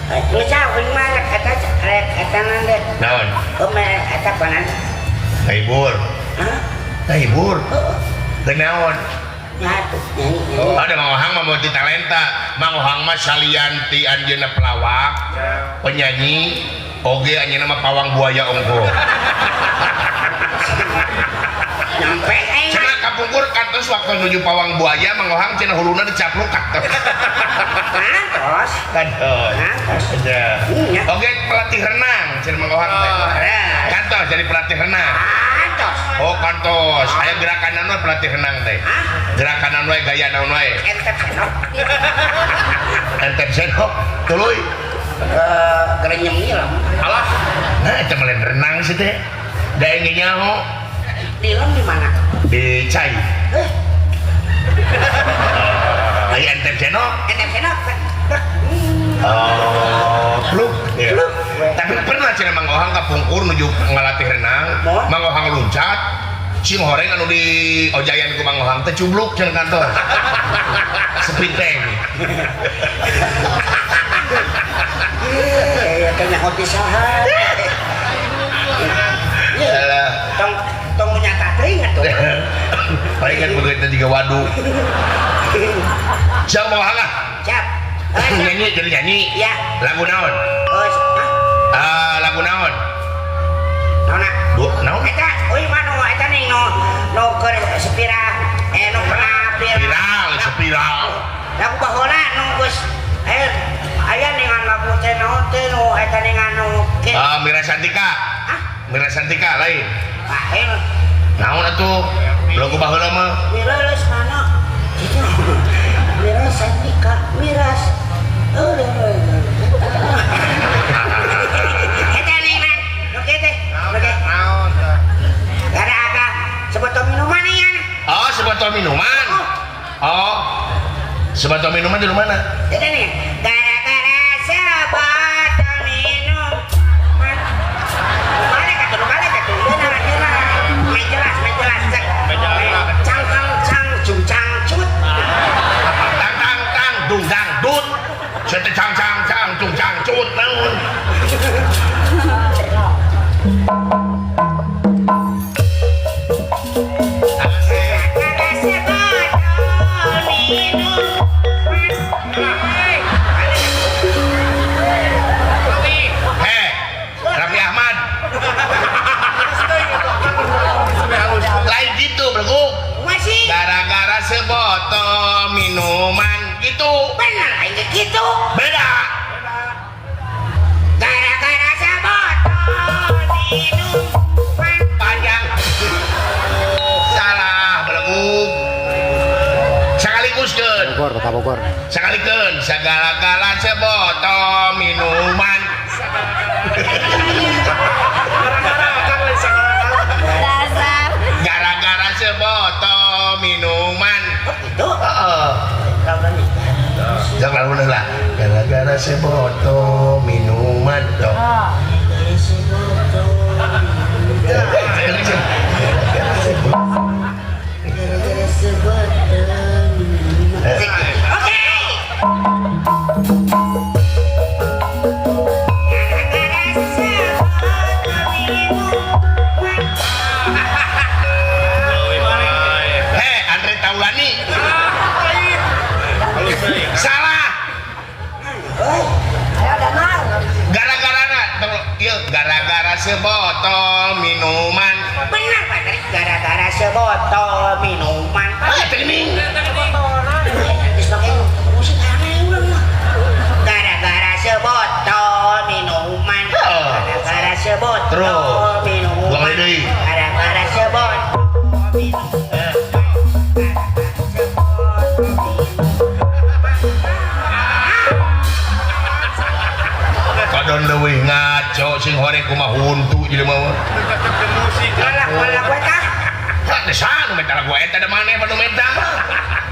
Geus mah eta rek eta nande. Naon? Kumaha eta panan? Ngahibur. Hah? Ngahibur. Heeh. Teu naon? Nya atuh nyanyi. Oh, ada Mang Ohang mah multi talenta. Mang Ohang mah salian ti anjeunna pelawak, penyanyi, oge anjeunna mah pawang buaya ongko. Nyampe aing. Cenah kapungkur kantos waktu nuju pawang buaya Mang Ohang cenah huluna dicaplok kantos. Kantos. Kantos. Kantos. Iya. Iya. Oge pelatih renang cenah Mang Ohang teh. Beres. Kantos jadi pelatih renang. Kantos. Oh kantos, aya gerakan naon we pelatih renang teh? Hah? Gerakan naon we, gaya naon we? Entep senok. Entep senok, tuluy. Eh, gerenyem nilem. Alah, nah eta mah lain renang sih teh. Da engge nyaho Nilem di mana? Di cai. Eh, Aya entep senok. Entep senok. Oh, pluk. Ya. Pluk. Tapi pernah cenah Mang Ohang kapungkur nuju ngalatih renang, Moal. Mang Ohang luncat, sing horeng anu di ojayan ku Mang Ohang teh cubluk cenah kantor. Sepiteng. Eh, teh nyaho ti saha. Alah. Tong tong nyata teuing atuh. Paling kan begitu juga wadu. Siapa Mang Ohang ah? Siap. Eh, siap. Nyanyi jadi nyanyi. Ya. Lagu naon? Oh, hah? Ah, lagu naon? Naon? Dua, naon? Eta, euy mah nu eta ning nu nu keur sepira eh nu pernah viral. Viral, sepiral. Lagu baheula nu geus eh aya ningan lagu teh naon teh nu eta ningan nu ke. Ah, Mira Santika. Hah? Mira Santika lain. Lain. Naon atuh? Lagu baheula mah. Mira leus mana? Gitu. Mira Santika, miras. Oh, eta ningan nu kieu teh. Nu kieu. Naon tah? Gara-gara sebotol minuman nih. Oh, sebotol minuman. Oh. Sebotol minuman di mana? Eta nih, gara-gara sebotol minuman. Balik atuh, balik atuh. Beunang akhirna. Main jelas, main jelas. Cek. Main jelas. Cang cang cang cung cang cut. Tang tang tang dung dang dut. Saya teh cang cang cang cung cang cut naon? Gara-gara sebotol minuman. Heh, Raffi Ahmad. Lain gitu, bro. Masih Gara-gara sebotol minuman gitu. Bener aing ge kitu. Beda. Gara-gara sebotol minuman. Panjang. Salah, belegug. Sakaliguskeun. Bogor, Kota Bogor. Sakalikeun sagala-gala sebotol minuman. Dasar. Gara-gara sebotol minuman. Oh, gitu. Heeh. Lawan nih. Jangan lalu lah. Gara-gara sebotol minuman. Tuh. Gara-gara sebotol. Gara-gara sebotol minuman. Oke. Gara-gara sebotol minuman. Heh, Andre Taulani. Salah. Heuy. Ayo Damar. Gara-gara ieu gara-gara sebotol minuman. Benar Pak Trik, gara-gara sebotol minuman. Ah, teh geuning. Geus make musik aneh urang mah. Gara-gara sebotol minuman. Heeh. Gara-gara sebotol Terus. minuman. Buang deui. Gara-gara sebotol minuman. Kadon leuwih ngaco sing horeng kumaha huntu jelema mah. Malah malah gue tah. Hah, teh saha nu menta lagu eta da maneh nu menta.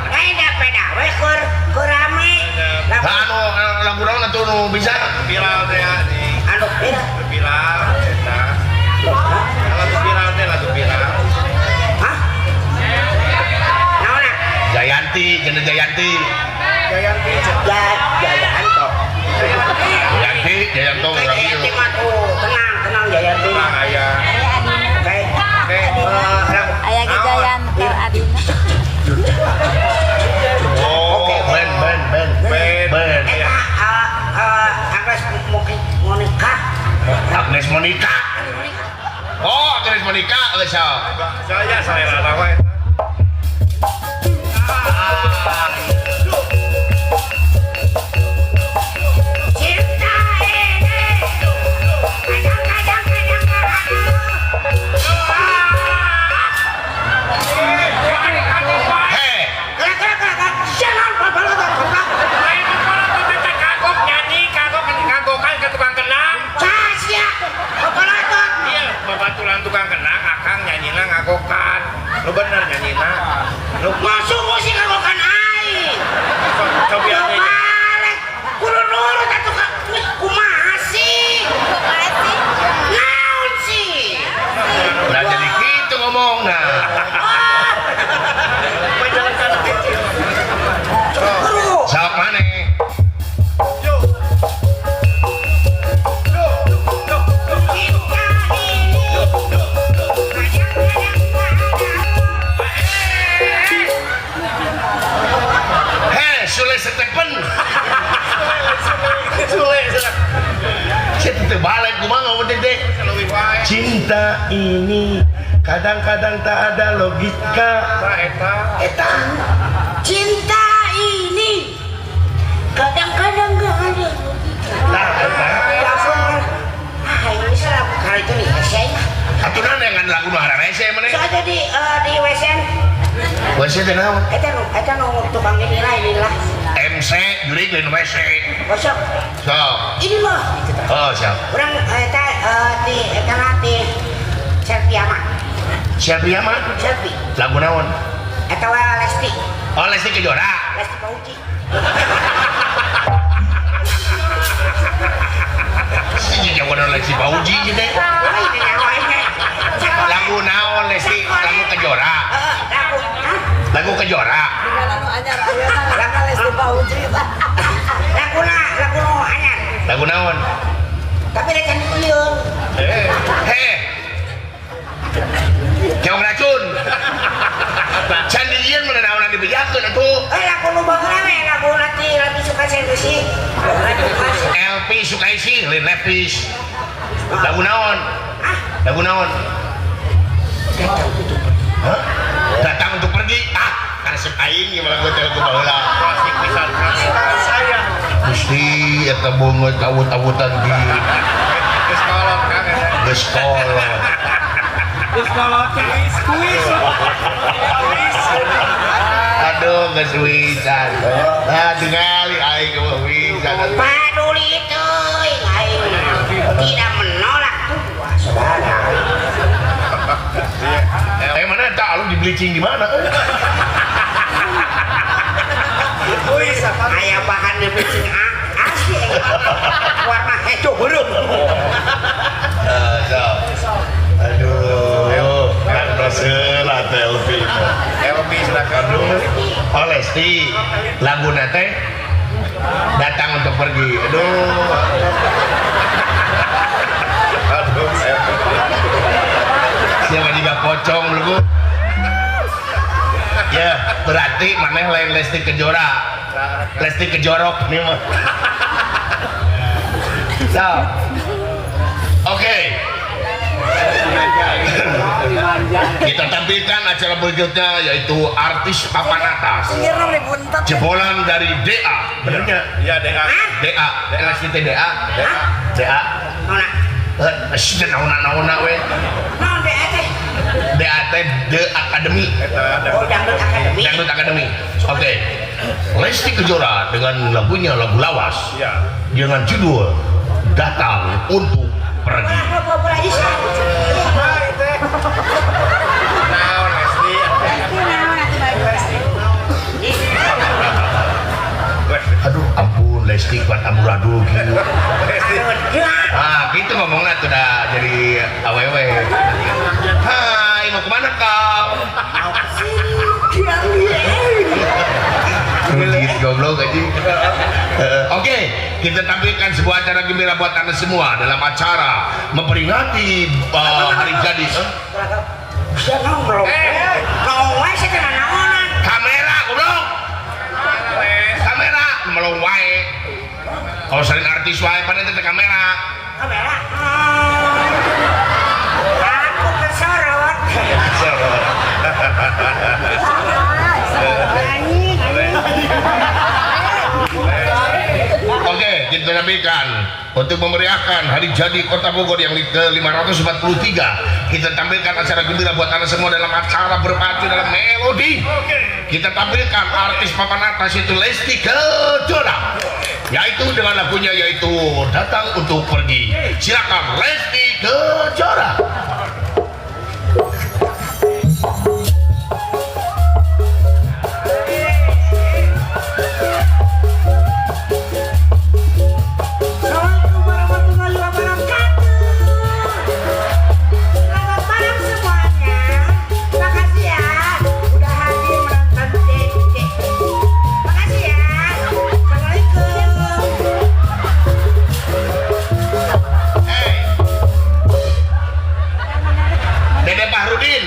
Lain da peda we keur keur rame. Lagu Lah anu lagu naon atuh nu bisa? Viral teh ya, di anu viral. Viral eta. Lagu viral teh lagu viral. Hah? Naon ah? Jayanti, cenah Jayanti. Jayanti. Jayanto. Jayanti. Agnes Monica. Oh, Agnes Monica geus sok. Saya selera wae. Cinta ini kadang-kadang Heh, jangan bapak goblok. Lain bapak teh kagok nyanyi, kagok kagokan ke tukang kenang. Sia babalatot. Iya, babaturan tukang kenang, akang nyanyina ngagokan. Lu bener nyanyina. Lu Masuk musik kagokan aing. cobi Yo atuh. balik. Kudu nurut atuh ka kumaha sih? Kumaha sih? Naon sih? Nah jadi gitu ngomong nah. Menjalankan kecil. Bro. Sok maneh. Yo. Yo. Yo. Cinta ini kadang-kadang Heh, Sule Stephen. Sule, sule. Sia teu balik kumaha ngomong teh teh. Leuwih wae. Cinta ini kadang-kadang tak ada logika. Tah eta. Eta. Cinta ini kadang-kadang gak ada logika. Nah, eta. Langsung ah ini salah kali itu nih WC mah. Aturan dengan lagu nu hararese maneh. Soalnya di WC WC teh naon? eta nu eta nu tukang inilah inilah. MC jurig lain WC. Besok Sok. ini loh gitu. Oh, siap. Urang eta di eta nanti selfie ama. Siapa mah? Selfie. Lagu naon? Eta wa Lesti. Oh, Lesti Kejora. Lesti Pauji. Si jagoan Lesti Pauji ieu teh. Oh, ini nyawa ini. Lagu naon Lesti? Lagu Kejora. Heeh, lagu. Hah? Lagu Kejora. Dengan anu anyar ayeuna lagu Lesti Pauji. Laguna, lagu nu anyar. Lagu naon? Tapi rek can dieun. Eh. Heh. Keong racun. Can dijieun mana naonan dibejakeun atuh. Eh lagu nu baheula we, lagu nanti lebih suka sih. LP Sukaisi, lain Lepis. Lagu naon? Ah, Lagu naon? Hah? Datang untuk pergi. Ah, karesep aing ieu mah lagu teh lagu baheula. Klasik pisan saya. Gusti eta beungeut awut-awutan kieu. Geus kolot Kang eta. Geus kolot. Terus kalau kuis, kuis. Aduh, geus wisan. Ah, tingali aing mah wisan. Paduli teuing aing tidak menolak tua saudara. Eh mana eta lu di bleaching di mana? Kuis apa? Aya bahan di bleaching asli warna hijau heureum. Eh, so. Aduh, karena selah teh LP. LP silakan. Aduh, oh Lesti, lagu teh datang untuk pergi. Aduh, Aduh. Siapa juga pocong lu. Ya, berarti maneh lain Lesti Kejora. Lesti Kejorok nih mah. So. Oke. Kita tampilkan acara berikutnya yaitu artis papan atas. Jebolan dari DA, benernya? Iya DA. DA, LST DA, DA. Naona? Eh, sih naona naona we. Naon DA teh? DA teh The Academy. Oh, Dangdut Academy. Dangdut Academy. Oke. Lesti Kejora dengan lagunya lagu lawas. Iya. Dengan judul Datang Untuk Pergi. Naon Lesti? Aduh, ampun Lesti kuat amburadul gitu. Ah, gitu ngomongnya tuh dah jadi awewe. Hai, mau kemana kau? Rujit goblok aja. Oke, kita tampilkan sebuah acara gembira buat Anda semua dalam acara memperingati hari jadi. Kamera goblok. Kamera melong wae. Kalau sering artis wae pada teh kamera. Kamera. Anjing, anjing. Oke, kita tampilkan untuk memeriahkan hari jadi Kota Bogor yang ke-543. Kita tampilkan acara gembira buat Anda semua dalam acara berpacu dalam melodi. Kita tampilkan artis papan atas itu Lesti Kejora, yaitu dengan lagunya yaitu Datang Untuk Pergi. Silakan Lesti Kejora. Assalamualaikum warahmatullahi wabarakatuh. Selamat malam semuanya. Makasih ya udah hadir menonton Dede. Makasih ya. Assalamualaikum. Hey. Dede Bahrudin.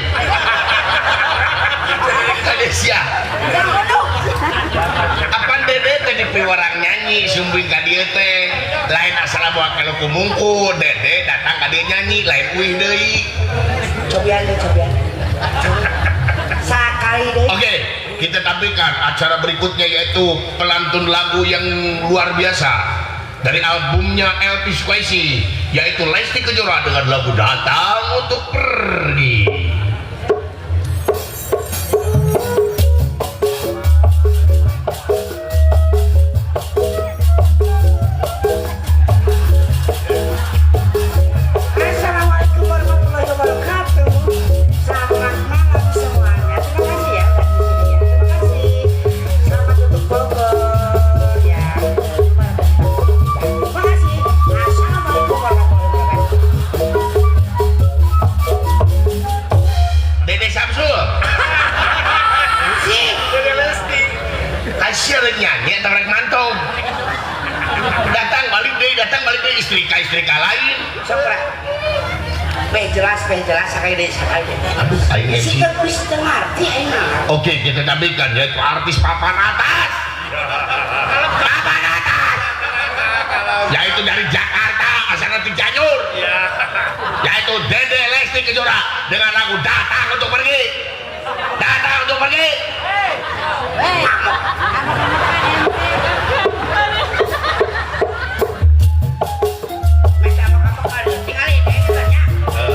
Indonesia. Apan Dede teh dipiwarang nyanyi sumbing ka dieu teh. Lain asal moal kalau kumungku Dede datang ka dieu nyanyi lain uih deui. Cobian deh, cobian. Sakali deh. Oke, kita tampilkan acara berikutnya yaitu pelantun lagu yang luar biasa dari albumnya Elvy Sukaesih, yaitu Lesti Kejora dengan lagu Datang Untuk Pergi. Assalamualaikum warahmatullahi wabarakatuh. Selamat malam semuanya. Terima kasih ya udah di sini ya. Terima kasih. Selamat untuk Bogor ya. Terima kasih. Assalamualaikum warahmatullahi wabarakatuh. Dede Samsul. Sih, Dede Lesti. Kasih nyanyi atau rek mantog. Datang balik deui, datang balik deui istrika-istrika lain. Sok ra. Beh jelas, sakali deui, sakali deui. Aduh, aing Si MC. teu geus teu ngarti aing mah. Oke, kita tampilkan yaitu artis papan atas. Papan atas. Yaitu dari Jakarta, asalnya di Cianjur. Yaitu Dede Lesti Kejora dengan lagu Datang Untuk Pergi. Datang Untuk Pergi. Hei, aku Meh apa-apa kali tingali deh gitu nya.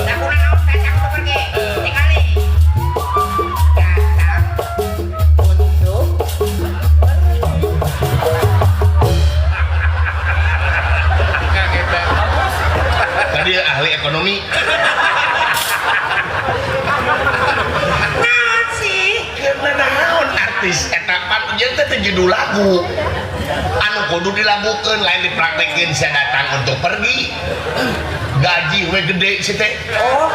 Laguna naon datang untuk pergi. Tingali. Datang untuk Tadi ahli ekonomi. Naon sih? Karena naon artis eta pan jeung teh judul lagu. Anu kudu dilakukeun lain dipraktekeun saya datang untuk pergi. Gaji we gede si teh. Oh,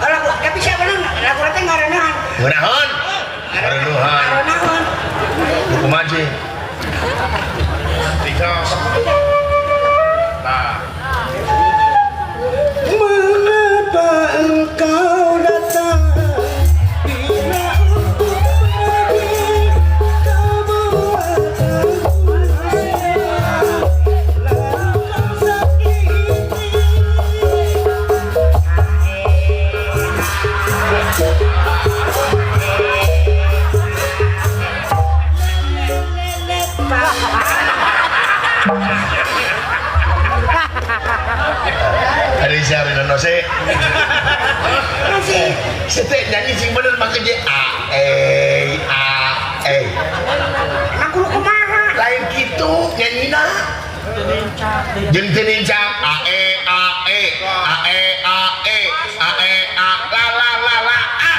lagu tapi siapa bener lagu teh ngaranaan. Ngeunaheun. Ngaraneuhan. Ngaranaan. Kumaha sih? Tiga. Nah. Mengapa engkau datang bila untuk pergi kau buat aku lalu kau sakiti. Ada siapa yang nose? Masih. Sete nyanyi sing bener make J A E A E. Emang kudu kumaha? Lain gitu nyanyina. Jeung teu nincak A E A E A E A E A E A la la la la A.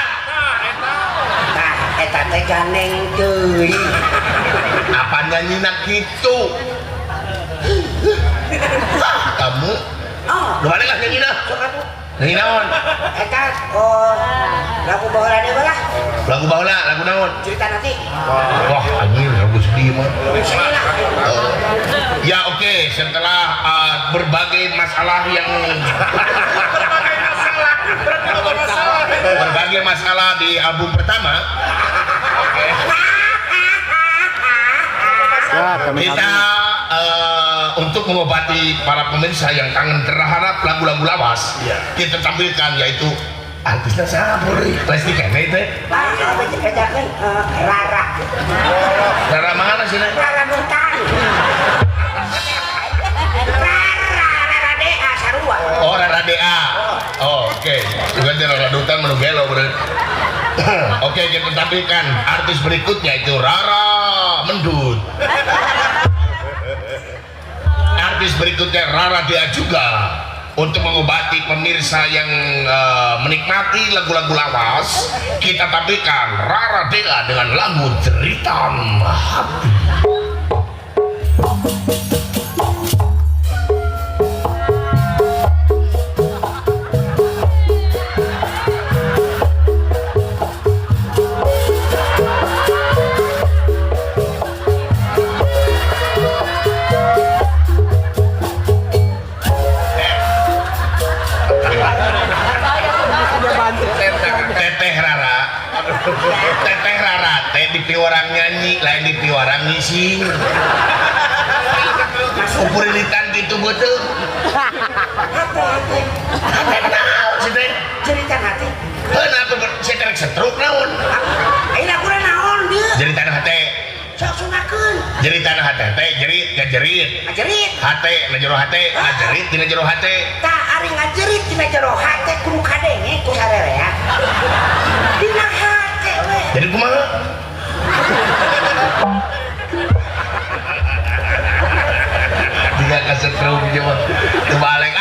Tah, eta teh ganeng teuing. Apa nyanyina kitu? Kamu Oh, lu balik lah nyanyina. sok atuh. Nyanyi naon? Eta oh lagu baheula deui lah. Lagu baheula, lagu naon? Cerita nanti. Wah, anjir lagu sedih mah. Sedih lah. Ya oke, setelah berbagai masalah yang Berbagai masalah. Berarti ada masalah. berbagai masalah di album pertama, oke. Kita untuk mengobati para pemirsa yang kangen terhadap lagu-lagu lawas, Iya. kita tampilkan yaitu Artisna saha Puri? Lesti kene teh. Ah, bejakeun Rara. Rara mana sih? Rara Dutan. Rara, Rara DA sarua. Oh, Rara DA. Oh, oke. Juga di Rara Dutan menu gelo, bro. Oke, kita tampilkan artis berikutnya itu Rara Mendut. Artis berikutnya Rara DA juga. Untuk mengobati pemirsa yang menikmati lagu-lagu lawas, kita tampilkan Rara DA dengan lagu Jeritan Hati. Teteh Rara teh di piwarang nyanyi, lain di piwarang ngising. Upurilitan gitu betul. Hati-hati. Hati naon sih teh? Jeritan hati. Heuh atuh saya terek setruk naon? Ayeuna aku naon deui? Jeritan hate. Sok sungakeun. Jeritan hate teh jerit ngajerit. Ngajerit. Hate na jero hate, ngajerit dina jero hate. Tah ari ngajerit dina jero hate kudu kadenge ku sarerea. Dina hate we. Jadi kumaha? Jika kasetrum jeung teu balik